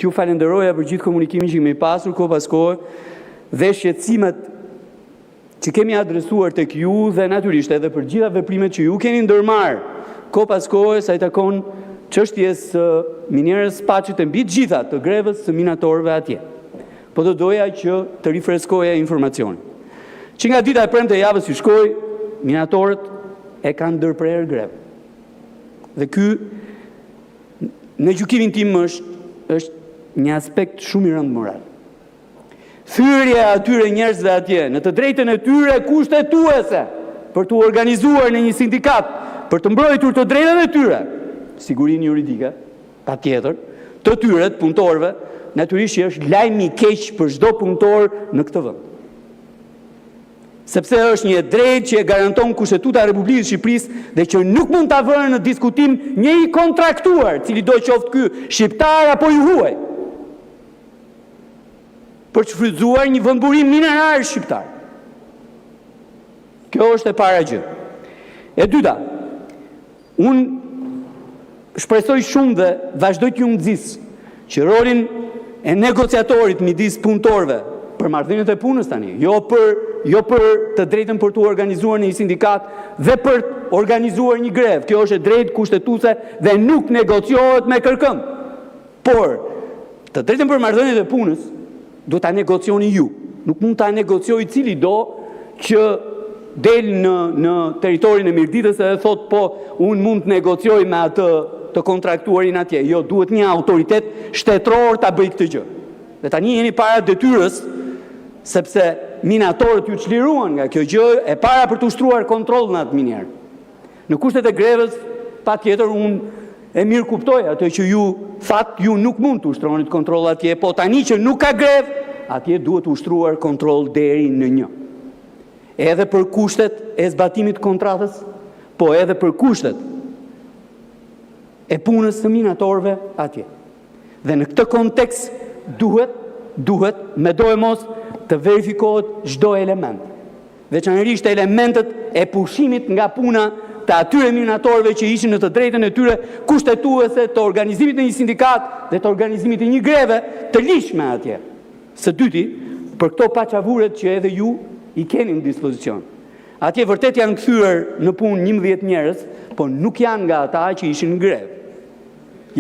t'ju falënderoja për të gjithë komunikimin që kemi pasur kohë pas kohe dhe shqetësimet që kemi adresuar te ju dhe, natyrisht, edhe për të gjitha veprimet që ju keni ndërmarrë kohë pas kohe sa i takon çështjes së minierës së Spaçit dhe, mbi të gjitha, të grevës së minatorëve atje. Por do të doja të rifreskoja informacionin. Që nga dita e premte e javës që shkoi, minatorët e kanë ndërprerë grevën dhe ky, në gjykimin tim, është një aspekt shumë i rëndë moral. Thyerja e atyre njerëzve atje në të drejtën e tyre kushtetuese për t'u organizuar në një sindikatë, për të mbrojtur të drejtat e tyre, sigurinë juridike, patjetër, të tyre, të punëtorëve, natyrisht që është lajm i keq për çdo punëtor në këtë vend, sepse është një e drejtë që e garanton Kushtetuta e Republikës së Shqipërisë dhe që nuk mund ta vërë në diskutim një i kontraktuar, cilido qoftë ky, shqiptar apo i huaj, për të shfrytëzuar një vendburim minerar shqiptar. Kjo është e para gjë. E dyta, unë shpresoj shumë dhe vazhdoj t'ju nxis që rolin e negociatorit midis punëtorëve për marrëdhëniet e punës tani, jo për të drejtën për t'u organizuar në një sindikatë dhe për të organizuar një grevë, kjo është e drejtë kushtetuese dhe nuk negociohet me askënd, por të drejtën për marrëdhëniet e punës duhet ta negocioni ju, nuk mund ta negociojë cilido që del në territorin e Mirditës dhe thotë: po, unë mund të negocioj me atë të kontraktuarin atje. Jo, duhet një autoritet shtetëror ta bëjë këtë gjë. Dhe tani jeni para detyrës, sepse minatorët ju çliruan nga kjo gjë, e para, për të ushtruar kontroll në atë minierë. Në kushtet e grevës, patjetër, unë e mirëkuptoj atë që ju thatë, ju nuk mund të ushtronit kontroll atje, por tani që nuk ka grevë, atje duhet ushtruar kontroll deri në një, edhe për kushtet e zbatimit të kontratës, por edhe për kushtet e punës së minatorëve atje. Dhe në këtë kontekst duhet, me doemos, të verifikohet çdo element, veçanërisht elementet e pushimit nga puna të atyre minatorëve që ishin në të drejtën e tyre kushtetuese të organizimit në një sindikatë dhe të organizimit të një greve të ligjshme atje. Së dyti, për këto paçavuret që edhe ju i keni në dispozicion. Atje vërtet janë kthyer në punë 11 njerëz, por nuk janë nga ata që ishin në grevë,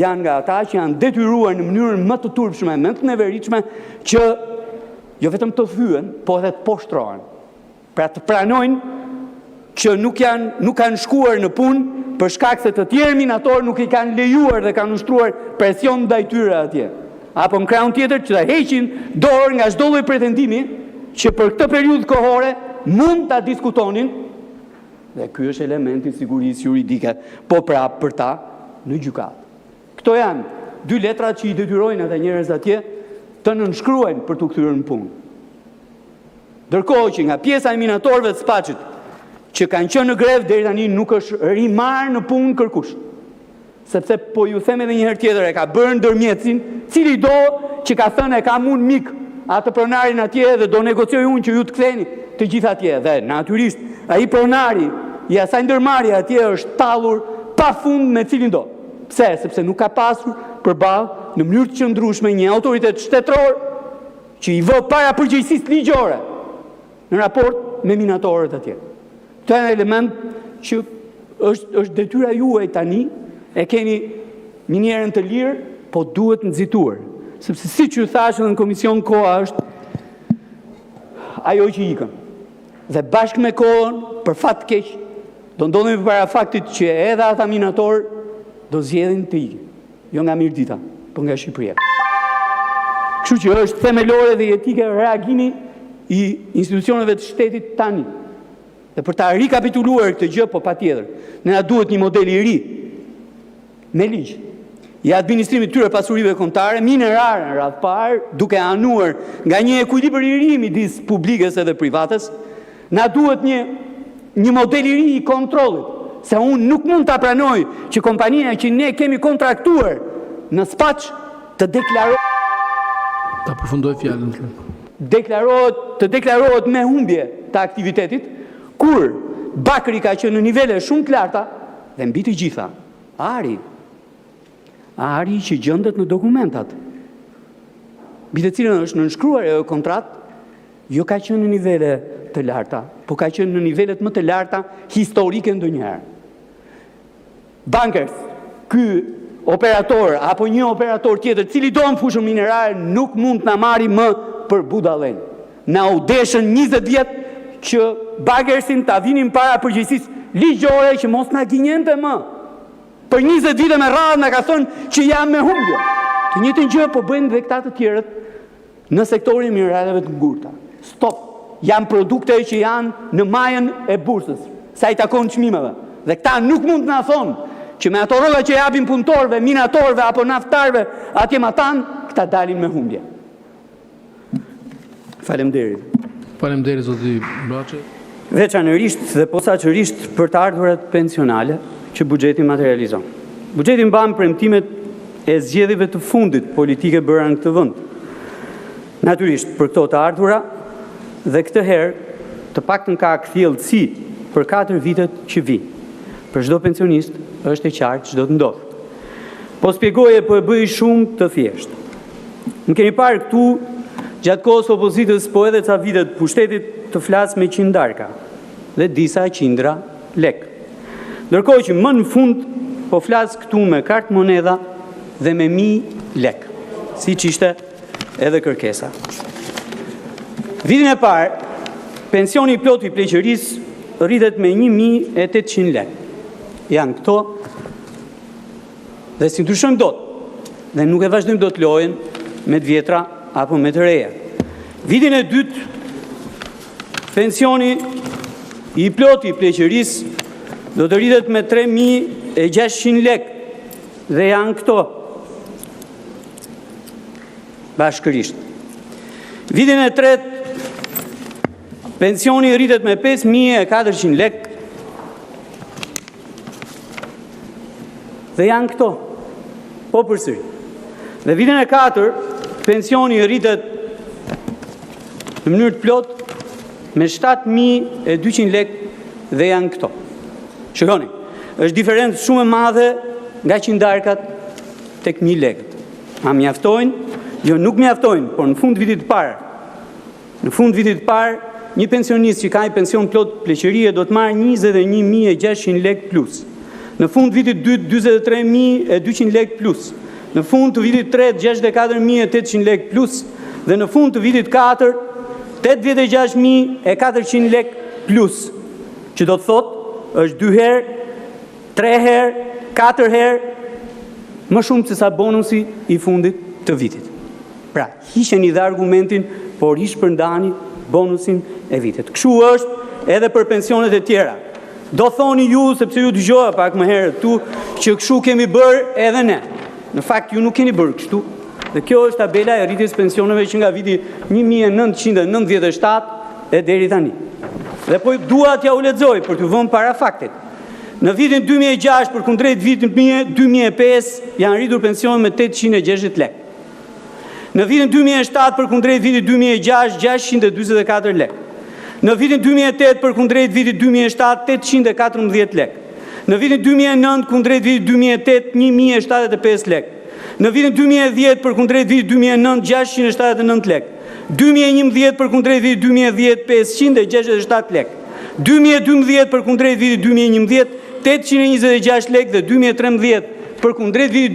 janë nga ata që janë detyruar në mënyrën më të turpshme, më të neveritshme, që jo vetëm të fyhen, por edhe të poshtërohen. Pra, të pranojnë që nuk kanë shkuar në punë për shkak se të tjerë minatorë nuk i kanë lejuar dhe kanë ushtruar presion ndaj tyre atje, apo, në krahun tjetër, që të heqin dorë nga çdolloj pretendimi që për këtë periudhë kohore mund ta diskutonin, dhe ky është element i sigurisë juridike, po prapë për ta, në gjykatë. Këto janë dy letrat që i detyrojnë ata njerëz atje të nënshkruajnë për t'u kthyer në punë. Ndërkohë që nga pjesa e minatorëve të Spaçit, që kanë qenë në grevë, deri tani nuk është rimarrë në punë askush, sepse, po ju them edhe një herë tjetër, e ka bërë ndërmjetësin cilido që ka thënë: e kam unë mik atë pronarin atje dhe do të negocioj unë që ju të ktheheni të gjithë atje. Dhe, natyrisht, ai pronari i asaj ndërmarrjeje atje është tallur pafund me cilindo. Pse? Sepse nuk ka pasur përballë, në mënyrë të qëndrueshme, një autoritet shtetëror që i vë para përgjegjësisë ligjore në raport me minatorët atje. Këto janë elemente që është detyra juaj tani, e keni minierën të lirë, por duhet nxituar, sepse, siç ju thashë edhe në komision, koha është ajo që ikën dhe bashkë me kohën, për fat të keq, do të ndodhemi para faktit që edhe ata minatorë do të zgjedhin të ikin, jo nga Mirdita, por nga Shqipëria. Kështu që, është themelore dhe jetike reagimi i institucioneve të shtetit tani. Dhe për ta rikapituluar këtë gjë, po patjetër, ne na duhet një model i ri, me ligj, i administrimit të këtyre pasurive kombëtare, minerare në radhë të parë, duke anuar nga një ekuilibër i ri midis publikes dhe privates; na duhet një model i ri i kontrollit, se unë nuk mund ta pranoj që kompania që ne kemi kontraktuar në Spaç të deklarojë... Ta përfundojë fjalën, ju lutem! Të deklarohet me humbje të aktivitetit, kur bakri ka qenë në nivele shumë të larta dhe, mbi të gjitha, ari, ari që gjendet në dokumentet... mbi të cilën është nënshkruar ajo kontratë, jo ka qenë në nivele të larta, por ka qenë në nivelet më të larta historike ndonjëherë. “Bankers”-i, ky operator apo një operator tjetër, cilido në fushën minerare, nuk mund të na marrë më për budallenj. Na u deshën 20 vjet që “Bankers”-in ta vinim para përgjegjësisë ligjore, që të mos na gënjente më. Për 20 vite me radhë na ka thënë që janë me humbje. Të njëjtën gjë po bëjnë edhe këta të tjerët në sektorin e mineraleve të ngurta. Stop! Janë produkte që janë në majën e bursës për sa u takon çmimeve dhe këta nuk mund të na thonë që me ato rroga që u japin punëtorëve, minatorëve apo naftëtarëve atje matanë, këta dalin me humbje. Faleminderit! Faleminderit, zoti Braçe! Veçanërisht dhe posaçërisht për të ardhurat pensionale që buxheti materializon. Buxheti mban premtimet e zgjedhjeve të fundit politike të bëra në këtë vend. Natyrisht, për këto të ardhura dhe këtë herë të paktën ka kthjelltësi për 4 vitet që vijnë. Për çdo pensionist është e qartë se ç'do të ndodhë. Po e shpjegoj dhe po e bëj shumë të thjeshtë. Më keni parë këtu gjatë kohës së opozitës, por edhe ca vite të pushtetit, të flas me qindarka dhe disa qindra lekë. Ndërkohë që më në fund po flas këtu me kartëmonedha dhe me mijë lekë, siç ishte edhe kërkesa. Vitin e parë pensioni i plotë i pleqërisë rritet me 1800 lekë. Janë këto dhe s'i ndryshojmë dot, dhe nuk e vazhdojmë dot lojën me të vjetra apo me të reja. Vitin e dytë pensioni i plotë i pleqërisë do të rritet me 3600 lekë dhe janë këto bashkërisht. Vitin e tretë pensioni rritet me 5400 lekë dhe janë këto, po përsëri. Dhe vitin e katërt pensioni rritet në mënyrë të plotë me 7200 lekë dhe janë këto. Shikoni, është diferencë shumë e madhe nga qindarkat te 1000 lekët. A mjaftojnë? Jo, nuk mjaftojnë, por në fund të vitit të parë, në fund të vitit të parë, një pensionist që ka një pension të plotë pleqërie do të marrë 21 600 lekë plus, në fund të vitit të dytë 43 200 lekë plus, në fund të vitit të tretë 64 800 lekë plus dhe në fund të vitit të katërt 86 400 lekë plus, që do të thotë është 2 herë, 3 herë, 4 herë më shumë sesa bonusi i fundit të vitit. Pra, hiqeni dhe argumentin po rishpërndani bonusin e vitit. Kështu është edhe për pensionet e tjera. Do thoni ju, sepse ju dëgjova pak më herët këtu, që kështu kemi bërë edhe ne. Në fakt, ju nuk keni bërë kështu. Dhe kjo është tabela e rritjes së pensioneve që nga viti 1997 e deri tani. Dhe po dua t'jua lexoj për t'ju vënë para faktit. Në vitin 2006 përkundrejt vitit 2005 janë rritur pensionet me 860 lekë. Në vitin 2007 përkundrejt vitit 2006 644 lekë. Në vitin 2008 përkundrejt vitit 2007 814 lekë. Në vitin 2009 kundrejt vitit 2008 1075 lekë. Në vitin 2010 përkundrejt vitit 2009 679 lekë. 2011 përkundrejt vitit 2010 567 lekë. 2012 përkundrejt vitit 2011 826 lekë dhe 2013 përkundrejt vitit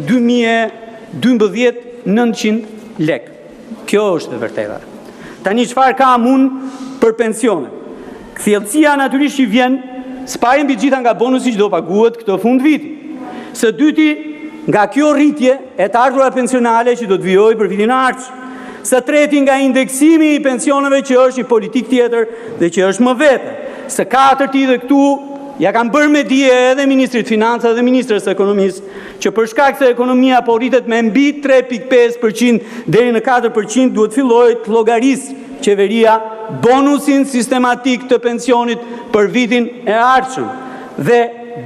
2012 900 lekë. Kjo është e vërteta. Tani çfarë kam unë për pensionet? Kthjelltësia natyrisht që vjen së pari mbi të gjitha nga bonusi që do të paguhet këtë fundvit. Së dyti, nga kjo rritje e të ardhurave pensionale që do të vijojë për vitin e ardhshëm. Së treti, nga indeksimi i pensioneve që është një politikë tjetër dhe që është më vete. Së katërti, dhe këtu ia kam bërë me dije edhe ministrit të Financave, edhe ministres së Ekonomisë, që për shkak se ekonomia po rritet me mbi 3,5% deri në 4%, duhet të fillojë të llogarisë qeveria bonusin sistematik të pensionit për vitin e ardhshëm. Dhe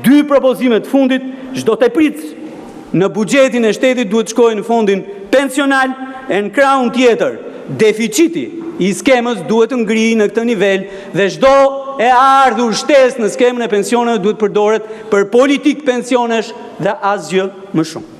dy propozime të fundit: çdo tepricë në buxhetin e shtetit duhet të shkojë në fondin pensional e në krahun tjetër deficiti i skemës duhet të ngrijë në këtë nivel dhe çdo e ardhur shtesë në skemën e pensioneve duhet të përdoret për politikë pensionesh dhe asgjë më shumë.